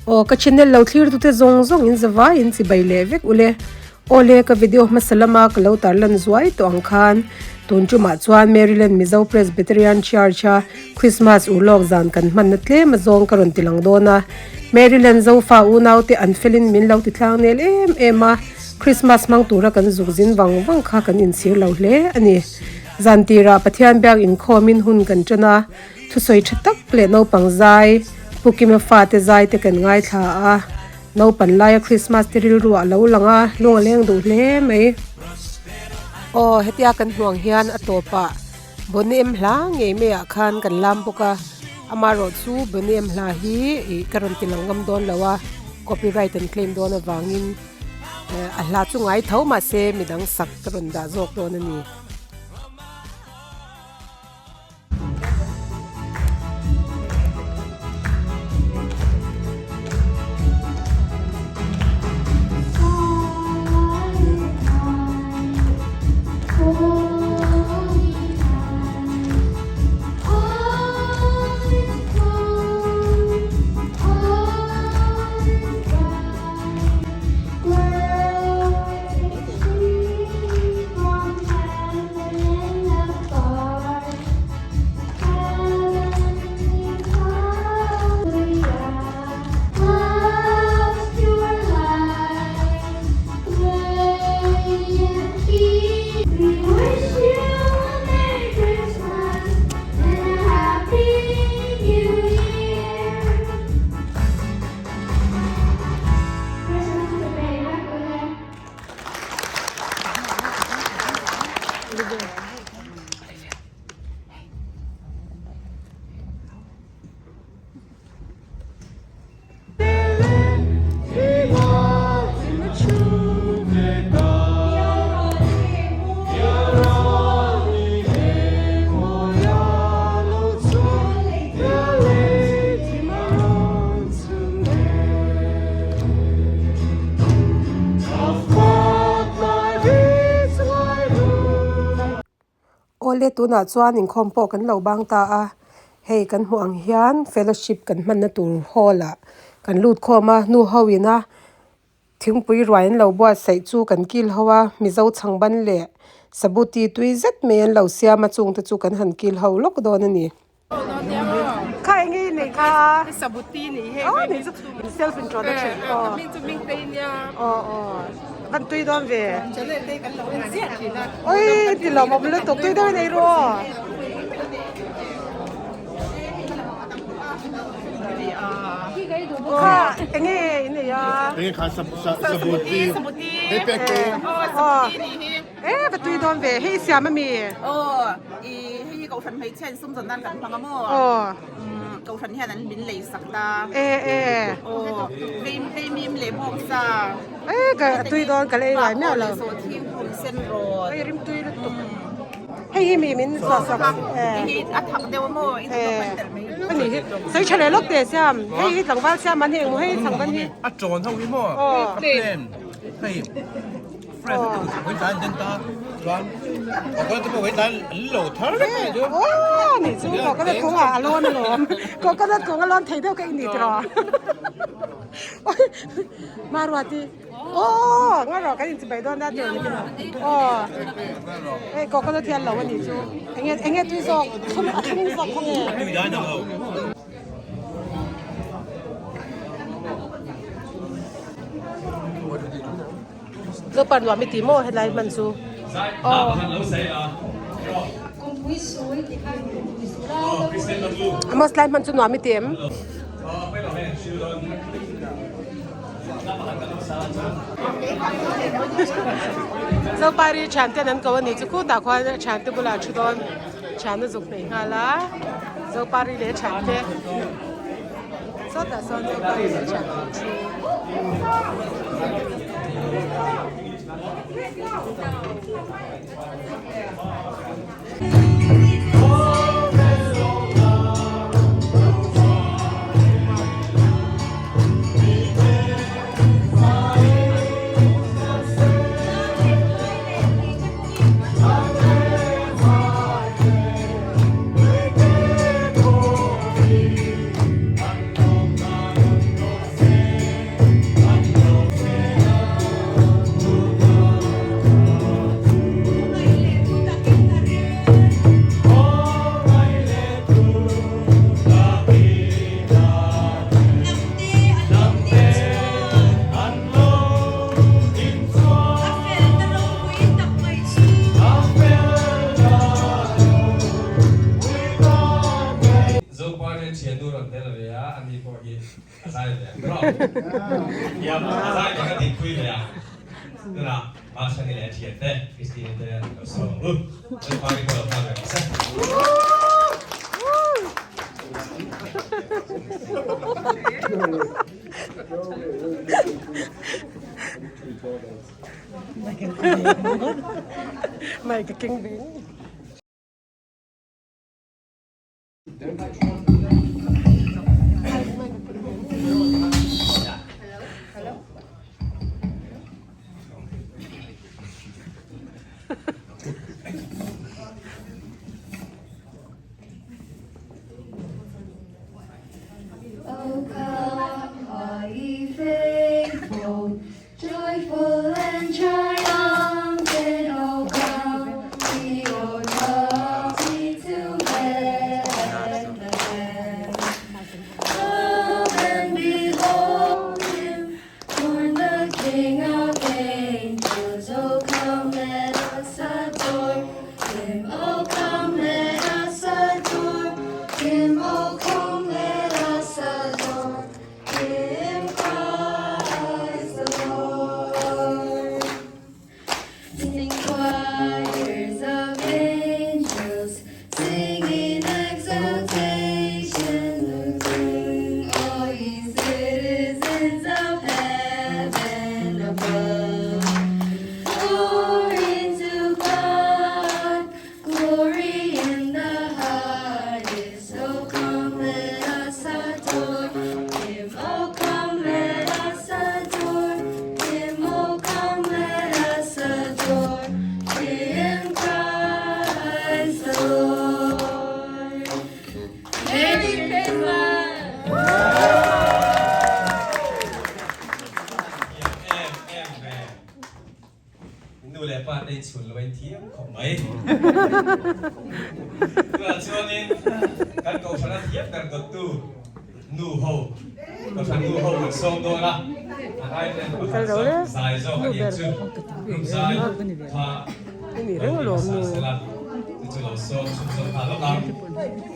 Aw ka channel lo thlir tute zawng zawng in zavai in chibai leh vek ule. Awle ka video hmasa lama ka lo tarlan zuai tawh ang khan tun tumah chuan Maryland Mizo Presbyterian Church a Christmas urlawk zan kan hmanna tlem azawng ka rawn ti lang dawn a. Maryland Zofa unaute an felin min lo ti tlang nel em em a, Christmas hmang tura kan zuk zin vang vang kha kan inchhir lo hle a ni. Zan tirah Pathian biak inkhawmin hun kan tan a, thusawi tha tak leh naupang zai, Pu Kima fate zai te kan ngaithla a, naupan laia Christmas te rilru ah lo lang a, lung a leng duh hle mai. Aw, hetia kan hmuang hian a tawpah Bonnie em hla ngei maiah khan kan lam bawk a, amaherawh chu Bonnie em hla hi ih ka rawn ti lang ngam dawn lo a, copyright an claim dawn avangin a hla chu ngai tho mahse midang sak ka rawn dah zawk dawn a ni. Awle tunah chuan inkhawm pawh kan lo bang ta a, hei kan hmuh ang hian fellowship kan hmanna tur hall ah kan lut khawm a, nu ho ina thingpui ruai an lo buatsaih chu kan kil ho a, mizo chhangban leh sabuti tui zet mai an lo siam a chungte chu kan han kil ho lawk dawn a ni. Kha eng nge i neih kha? Sabuti nih hei. Oh nih chu self introduction. Aw ka hming chu Mingtei nia. Aw aw van tui dawn ve. Channel te kan lo en ziah thin a. Oi ti lawm awm lutuk tui deuh i nei ru aw. Kha eng nge i nei a? Eng nge kha sabuti. Sabuti. Hei pek te. Aw sabuti nih hi. E va tui dawn ve hei i siam ami? Aw i hei hi kohhran hmeichhia in sum zawn nan kan hmang a maw? Aw. Umm kohhran hian an min lei sak ta. E e. Aw vei vei mim leh bawk sa. E ka tui dawn ka la ei ngai miah lo. Sawh thing phum sen rawt. Hei rim tui lutuk. Hei hi mi min sa sak. E hi a thak deuh a maw? I duh tawk kan telh mai. Ani hi sawi tha leh lawk teh siam. Hei hi tlangval siam an hi engmaw hei chhangban hi. A tawn ho hi maw? Aw. A plain. Hei. Aw nih chu coconut kung ah a lawn alawm coconut kung a lawn thei deuh ka i ni tiraw Maruati aw nga rawh kan inchibai dawn a tur aw hei coconut hi an lo a nih chu enge enge tui zawk thlum a thlum zawk khaw nge. Zopa nuam i ti maw helai hman chu aw. Amos lai hman chu nuam i ti em? Zopa ri thian ten an ko a nih chu khutah khuan thian te bulah a thu dawn thian a zuk hneih nghal a Zopa ri leh thian te. Sawtah sawn Zopa ri leh thian te an thu. A zai ve ang rawh. Thiam a zai ve ka dinpui ve ang. Tunah Mahsani leh a thiante Christine te lo sawm ang u. Lalpa ri pawh lo nghal reng se. Mic a keng ve. O come, all ye faithful, joyful and triumphant, O come, ye royalty to Bethlehem. Come and behold him, born the King of angels. O come, let us adore him. O come, let us adore him. O come, let us adore him, Christ the Lord. Sing choirs of angels, singing exaltation. Sing all ye citizens of heaven above. Glory to God, glory in the highest. Oh, come, let us adore him. Oh, come, let us adore him. Oh, come, let us adore him, Christ the Lord. Merry Christmas! Thiam em em ve. Nu leh pa te in chhun lo a in thiam khawp mai. Tunah chuanin kan kohhran a thiam ber dawttu nu ho, kohhran nu ho kan sawm dawn a, an ai ten pakhat zawk zai zawk a nih chu group zai kha lo ti hmasa sela chu chu lo sawm chhun zawk nghal lawk ang.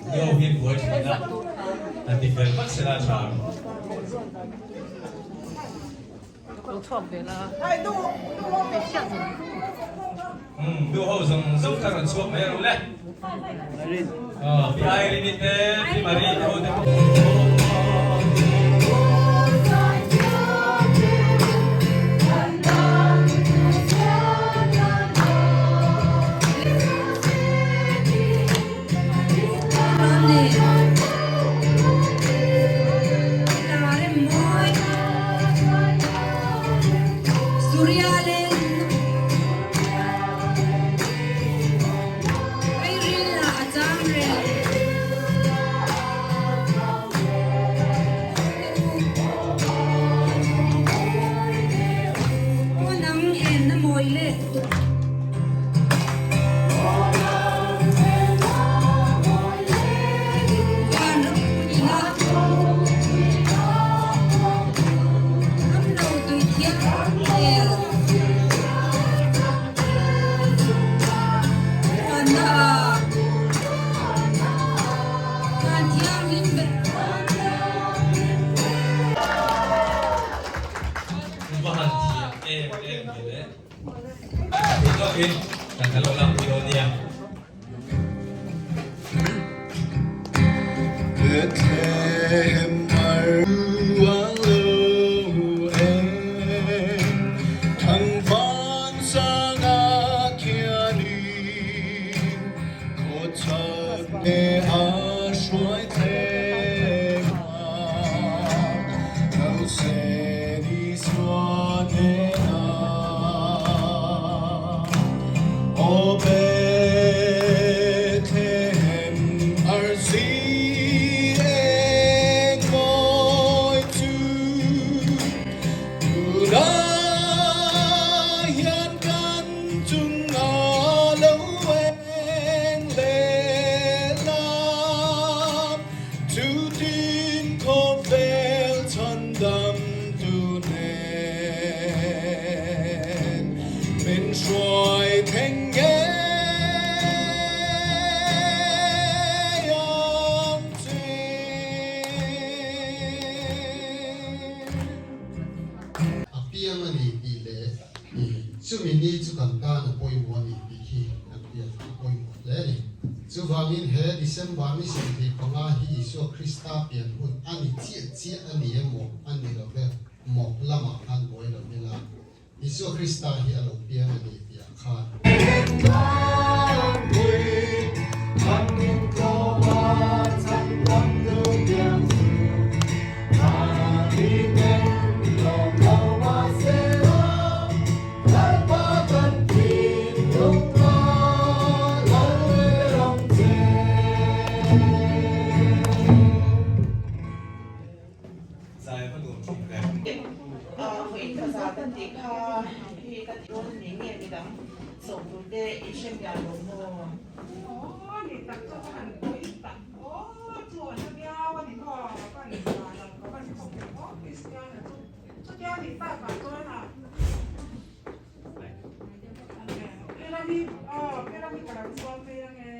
Ni ho hian buai thin a, han ti fel vat sela a tha ang. Umm duh ho zawng zawng kha rawn chhuak mai rawh le. Pi Irene te, Pi Marie te ho te pawh. Va han thiam em em ve le. Thei tawkin kan kal lo lang pui dawn nia. Bethlehem mar lo e Thangvan sanga khianin Khawchhak ne a hruai thleng a Nausen Isua hnenah Aw Bethlehem arsi eng mawi chu Tunah hian kan chungah lo eng lehlam Chutin khawvel chhandam tu nen min hruai thleng ngei ang che. Chumi ni chu kan tan a pawimawh a ni tih hi kan hriat a pawimawh hle a ni. Chuvangin he December ni 25 hi Isua Krista pian hun a ni chiah chiah a ni emaw a ni lo ve maw lamah khan buai lo ila Isua Krista hi a lo piang a ni tih ah khan. Zai va nuam thin ve. Vawiin ka za kan tih kha hi ka ti dawn a ni nge midang sawm tur te i hre mial lo maw? Aw ni tak chu ka han pawih tak aw chu a na viau a ni maw ka han za lo ka van khawp ve aw Kristiana chu chutia nih tak ah chuan a Pirami aw Pirami ka lo sawm phei ange.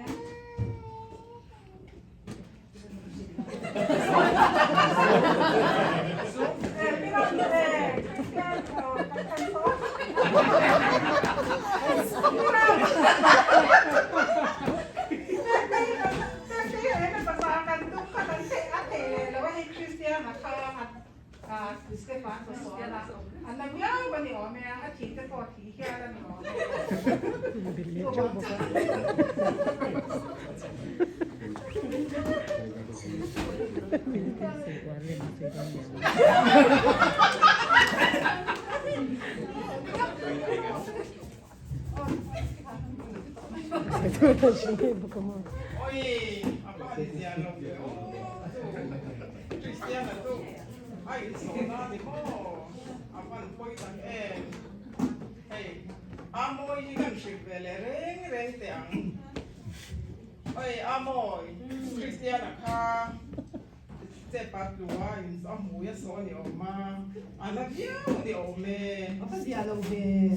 A va zia lo ve.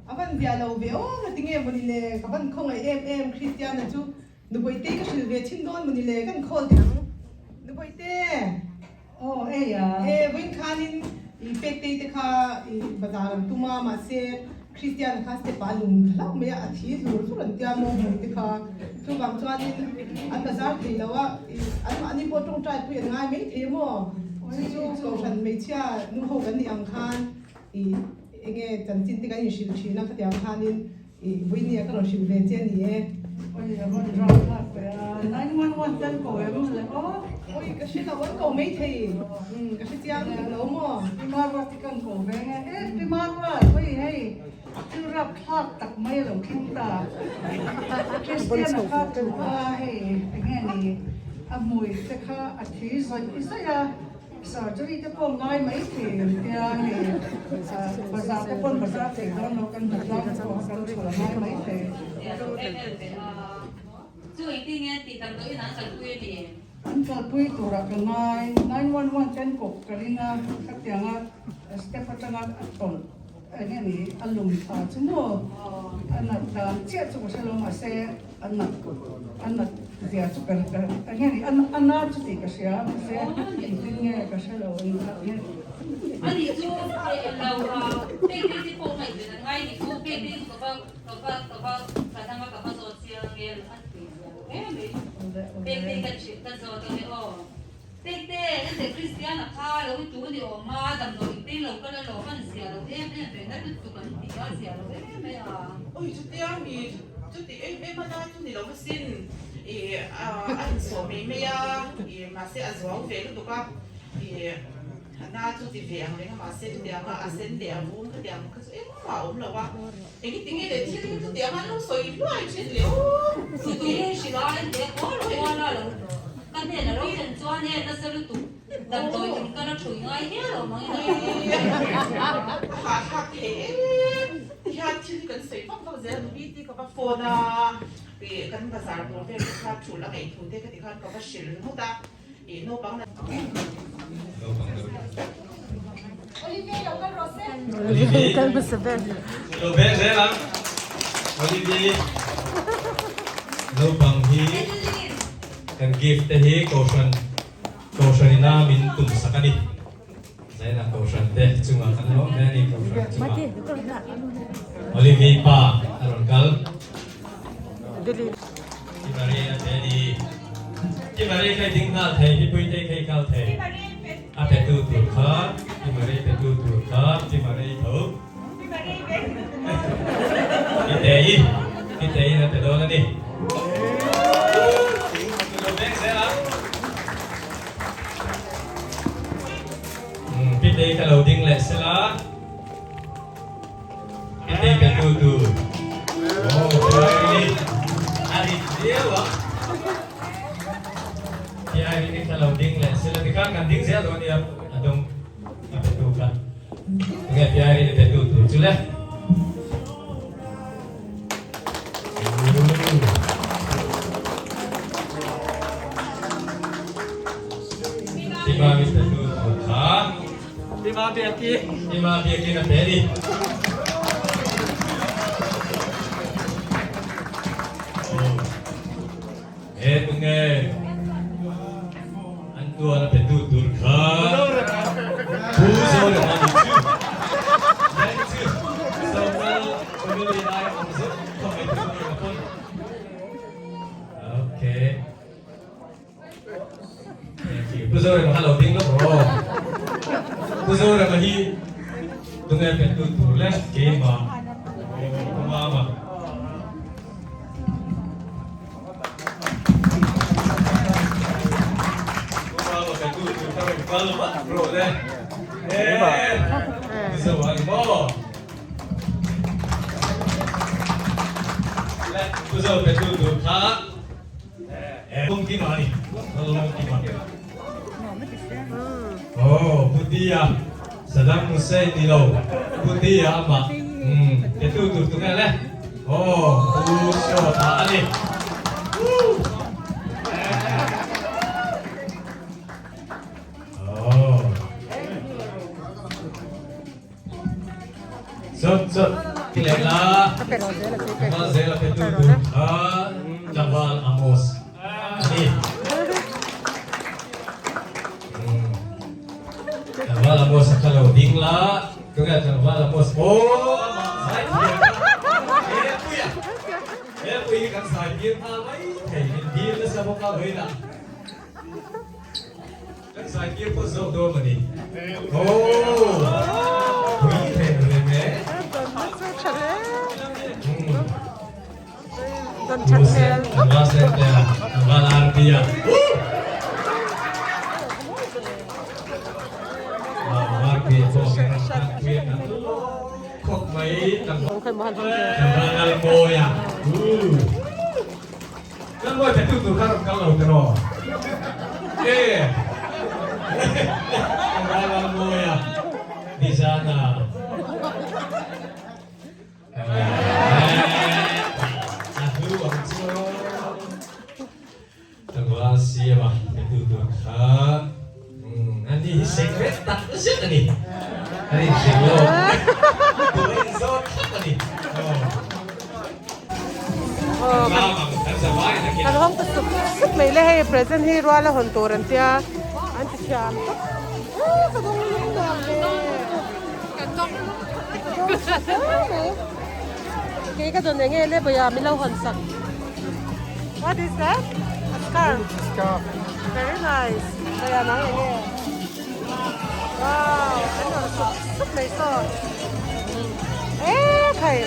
A van zia lo ve aw nga tinge mawni le ka van khawngaih em em Christiana chu Nubawihtei ka hrilh ve thin dawn mawni le kan call teh ang Nubawihtei Aw ei a. E vawiin khanin i pektei te kha i bazar an tum a mahse Christiana kha step ah a lung thla hlauh mai a a thi zur zur an tia maw hmui te kha chuvang chuanin an bazar thei lo a i anmahni pawh tawngtai pui an ngai mai thei a maw chu chu kohhran hmeichhia nu ho kan nih ang khan i enge chanchin te kan inhrilh thin a khatiang khanin I Buinia ka rawn hrilh ve che a ni e. Oi a rawn rau thlak ve a, 911 ten ko em le aw. Oi ka hre lo an ko mai thei, umm ka hre chiang dik lo maw. Pi Marwa te kan ko ve nge e Pi Marwa oi hei thil rap thlak tak mai a lo thleng ta. Christian a kha thu a hei enge ni a hmui te kha a thi zawih zawih a. Surgery te pawh ngai mai thei ang tia hei bazar te pawn bazar thei dawn lo kan hmu tlang te pawh kan chhawr ngai mai thei. Chu engtin nge an tih damdawiin an kalpui a ni? An kalpui turah ka ngai 911 ten kawp ka ring a, khatianga step atanga a tawlh eng nge ni a lum tha chu maw a nat dan chiah chu ka hre lo mahse a nat a nat zia chu ka ka eng nge ni a na chu tih ka hria mahse engtin nge ka hre lo a ni. Ani chu lo pek te pawh ngaihven an ngai ni chu pek te chu ka va ka va ka va ka danga ka va zawt chiang nge an tih zia lo em mai pek te ka ka zawt ang e aw. Tete, ente Kristiana kha lo i tu ni awm a, damdawi in teng lo kal a lawm an zia lo em em ve na lutuk an ti a, zia lo em em a. Oi chutia mi chuti em em a na chu ni lo asin i a insawh mai mai a, i mahse a zuau ve lutuk a, i na chu ti ve ang reng a mahse chutianga a sen leh a vum khatiang kha chu engmah a awm lo a, engtin nge le thil hi chutianga an lo sawi hluai thin le aw. Chuti nge hrilh a ente kual kual a lo. Ka hnen a lo thlen chuan e nasa lutuk damdawi in kal a thui ngai hial lo mang in a lo ti. A hahthlak thei em tihian thil hi kan sawi vak vak zel Ruby te ka va phone a ih kan bazar tur vel te kha thulh a ngaih thu te ka ti khan ka va hrilh ringawt a ih naupang la Olivier Lo veng zel ang Olivier Naupang hi kan gift te hi kohhran kohhran ina min tum sak a ni. China Kohhran te chungah kan lawm hle a ni Kohhran chungah Olivi pa a rawn kal. Pi Marie a pe a ni. Pi Marie kha i ding nghal thei, Pi Puitei kha i kal thei. A petu tur kha, Pi Marie petu tur kha, Pi Marie tho. Pi Tei, Pi Tei in a pe dawn a ni. Lo beng zel ang. Pi Tei ka lo ding leh sela. Pi Tei petu tur. Oh, Pi Irene a rit viau ang. Pi Irene ka lo ding leh sela. Tikhan kan ding zel dawn nia a dawng. A petu kha enge Pi Irene petu tur chu le. Tima mi petu tur kha. Tima biaki. Tima biaki na pe ni. He tunge an tuan a petu tur kha Pu Zorema ni chu Then chu Zomal family ai awm zeuh khawp mai Pu Zorema pawn. Okay. Thank you. Pu Zorema kha lo ding lawk rawh aw. Pu Zorema hi tunge petu tur le keimah Pu Mama. Saddam Hussein ni lo Putia amah petu tur tunge le. Aw, Pu Sawta a ni. Aw. Chawt chawt leh la. Tlangval zel a petu tur kha Tlangval Amos a ni. Tlangval Amos a kha lo ding la. Tunge tlangval Amos aw amah zai thiam a he pui a he pui hi kan zai tir nghal mai thei min dil nasa bawk a vawiinah kan zai tir pawh zawk dawn a ni aw pui thei reng e Tlangval Sentea tlangval Arpia Arpia pawh kan rawn tan pui a kan khawp mai tlangval Lalmawia Lalmawia petu tur kha rawn kal lo tiraw e tlangval Lalmawia Nizana A hlu ang chu Tlangval siam a petu tur kha ani hi secret tak zet a ni a ni hrilh lo tur a inzawt thlap a ni Kan hawng ta sup sup mai le hei present hi rual a hawn tur an tia an ti thiam tawp ka dawng lung nuam ve. Kei ka dawn enge le bawia min lo hawn sak. What is that? A scarf. Scarf. Very nice. Bawia nang enge. Wow, an rawn sup sup mai saw. Eh khai.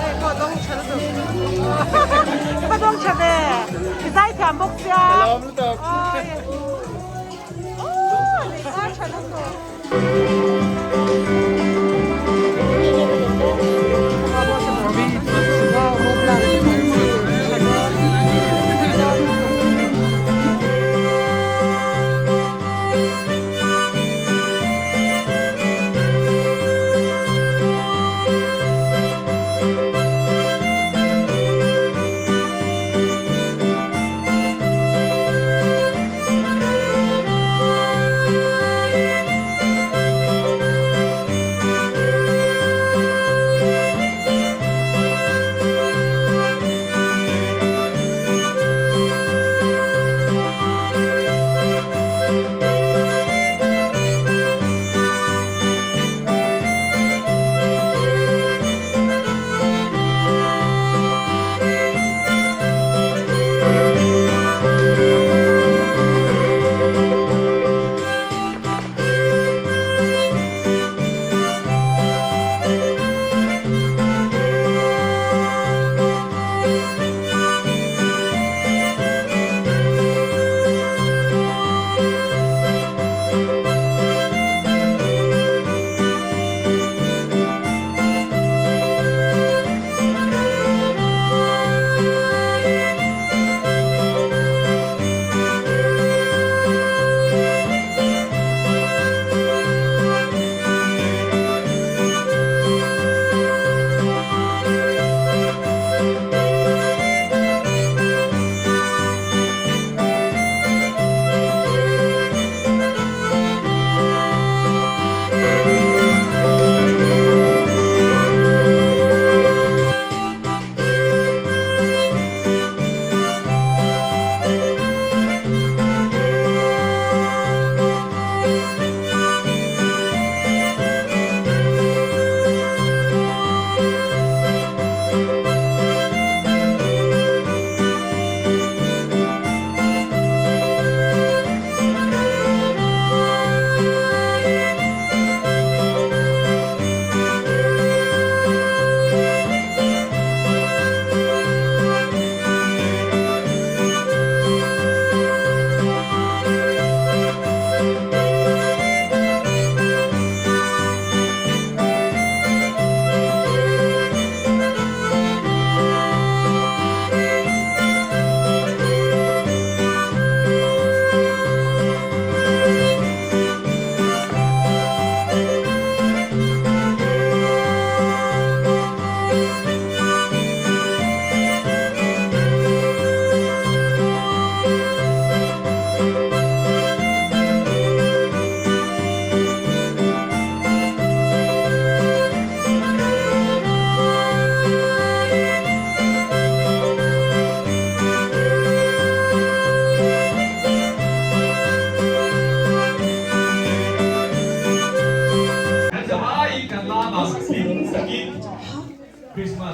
Hei pawh dawng tha lutuk. Ka va dawng tha ve. I zai thiam bawk sia. Ka lawm lutuk.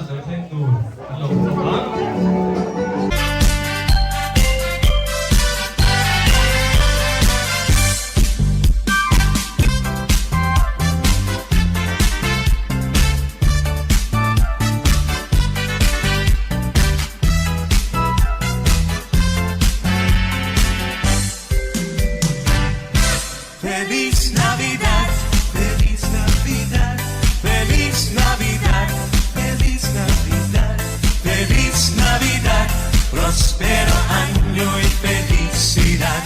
Christmas lo thleng tur an lo hmu ang. Feliz Navidad, Feliz Navidad, Feliz Navidad, Feliz Navidad, Feliz Navidad, Prospero año y felicidad.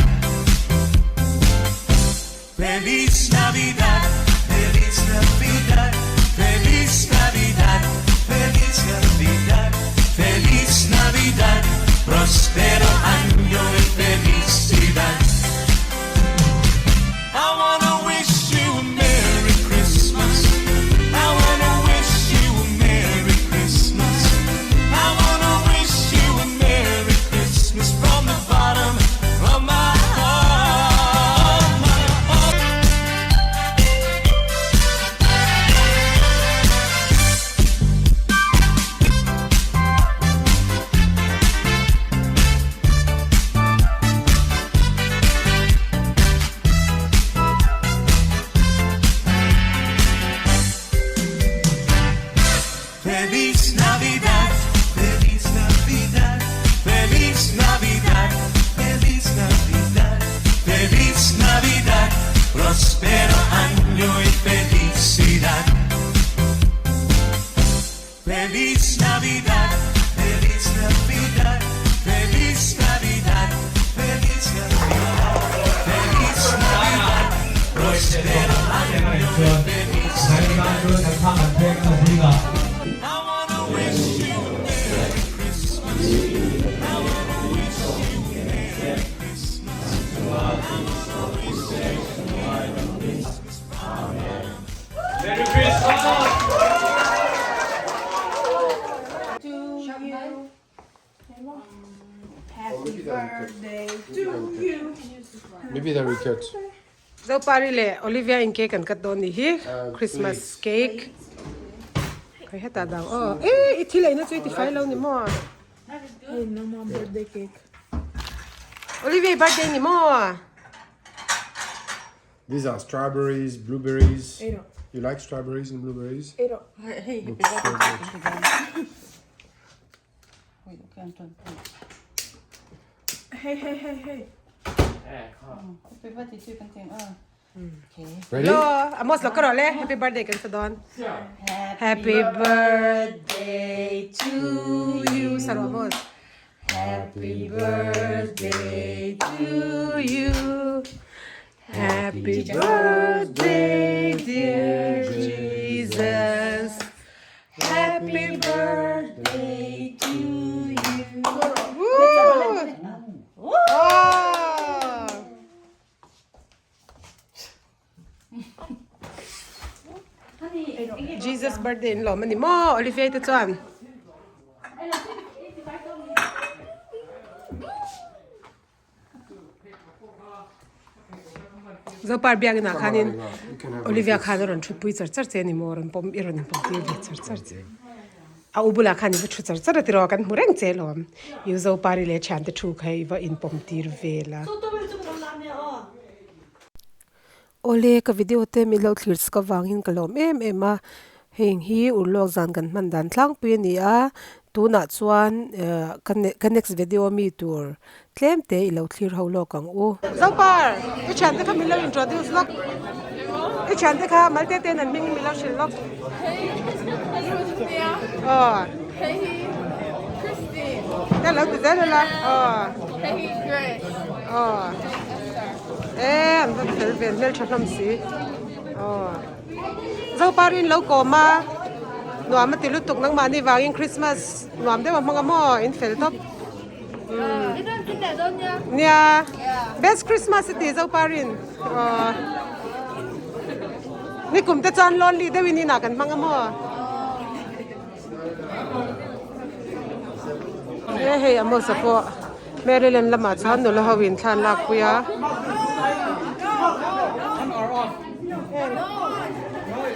Feliz Navidad, Feliz Navidad, Feliz Navidad, Feliz Navidad, Feliz Navidad, Prospero año y felicidad. I wanna wish you a Merry Christmas. I wanna wish you a Merry Christmas. I wanna wish you a Merry Christmas from the bottom of my heart. My heart. Feliz Navidad, Feliz Navidad, Feliz Navidad, Feliz Navidad, Feliz Navidad, Prospero año y felicidad. Feliz Navidad, Feliz Navidad, Feliz Navidad, Feliz Navidad, Feliz Navidad, Prospero año y felicidad. I wanna wish you a Merry Christmas. I wanna wish you a Merry Christmas. I wanna wish you a Merry Christmas. Merry Christmas! To you. Happy birthday to you. Maybe that we cut. Zopari leh Olivia in cake an cut dawn nih hi Christmas cake. Khai hetah dang aw e i thil eina chu i ti fai lo ni maw? Hei nangmah birthday cake. Olivia i birthday ni maw? These are strawberries, blueberries. You like strawberries and blueberries? Hei Looks so good. Hei hei hei hei. Ready? Hello, Amos lo ka rawh le happy birthday kan sa dawn. Happy birthday to you sa rawh Amos. Happy birthday to you. Happy birthday dear Jesus. Happy birthday to you. Woo! Oh! Jesus birthday in lawm a ni maw Olivia te chuan. Zopar biakinn ah khanin Olivia khan a rawn thutpui char char che a ni maw rawn pawm i rawn inpawm tir ve char char che. A u bulah khan i va thu char char a tiraw kan hmu reng che alawm. I u Zopari leh thiante thu kha i va inpawm tir vel a. Awle ka video te min lo thlir chuk avangin ka lawm em em a, heng hi urlawk zan kan hman dan tlangpui a ni a, tunah chuan eh ka next video ami tur tlem te i lo thlir ho lawk ang u. Zopar, i thiante kha min lo introduce lawk, i thiante kha malte ten an hming min lo hrilh lawk. Aw. Te lo ti zel ila, aw. Aw. E an va fel ve hmel tha hlawm si aw Zoparin lo kawm a nuam a ti lutuk nangmahni vangin Christmas nuam deuh a hmang a maw in fel tawp nia best Christmas a ti Zoparin aw nikum te chuan lonely deuhin inah kan hmang a maw. He hei Amos-a pawh Maryland lamah chuan nula ho in thlan lak pui a.